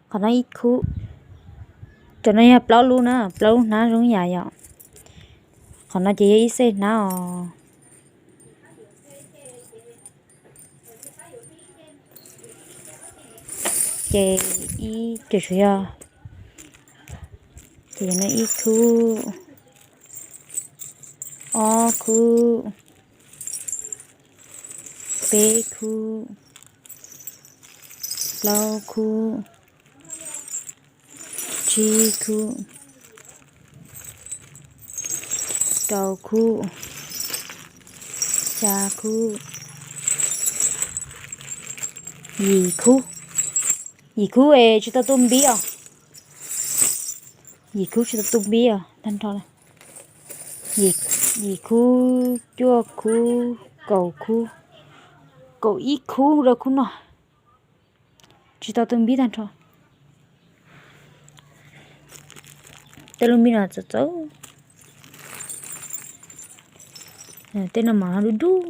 Qhov no ib khub. Cov no yog plaub lub na, plaub lub hnab zoo yam yom. Qhov no ces yog ib xej hnab os. Ces ib, ces tsuas yog, ces no ib khub, ob khub, peb khub, plaub khub, tsib khub, rau khub, xya khub, yim khub. Yim khub es tsis tau tu npib os. Yim khub tsis tau tu npib os, tag nrho. Yim khub, cuaj khub, kaum khub, kaum ib khub rau khub no. Tsis tau tu npib tag nrho. Tej lub npib no txawv txawv. Tej no mas no dub dub.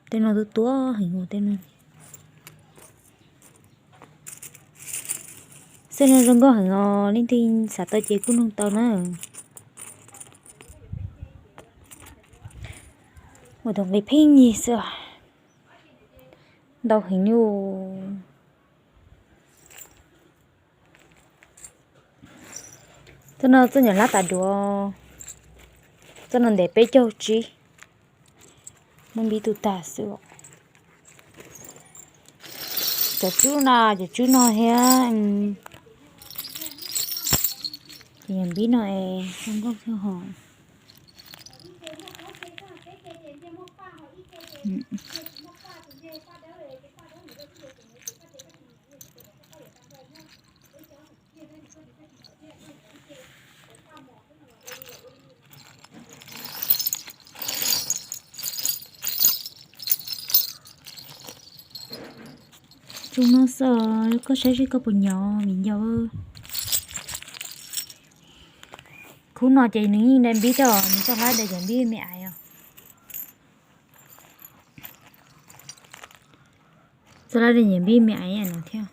Tej no tuab tuab heev ua tej no. Xej no zoo nkauj heev os, leej twg xav tau ces kuj noog tau na. Ua tus nqi pheej yig xwb, ntau heev li. Txoj no txoj nyuam hlab tas duav, txoj no ntev peb caug tsib, muab npib tu tag xwb. Cov tswb no, cov tswb no thiab, cov npib no es zoo nkauj kawg hos. Tsuj no xwb, koj saib seb koj puas nyiam viv ncaus. Khub no ces nws yeej dai npib thiab, nws txoj hlab dai nyiam npib me aiv os. Txoj hlab dai nyiam npib me aiv no thiab.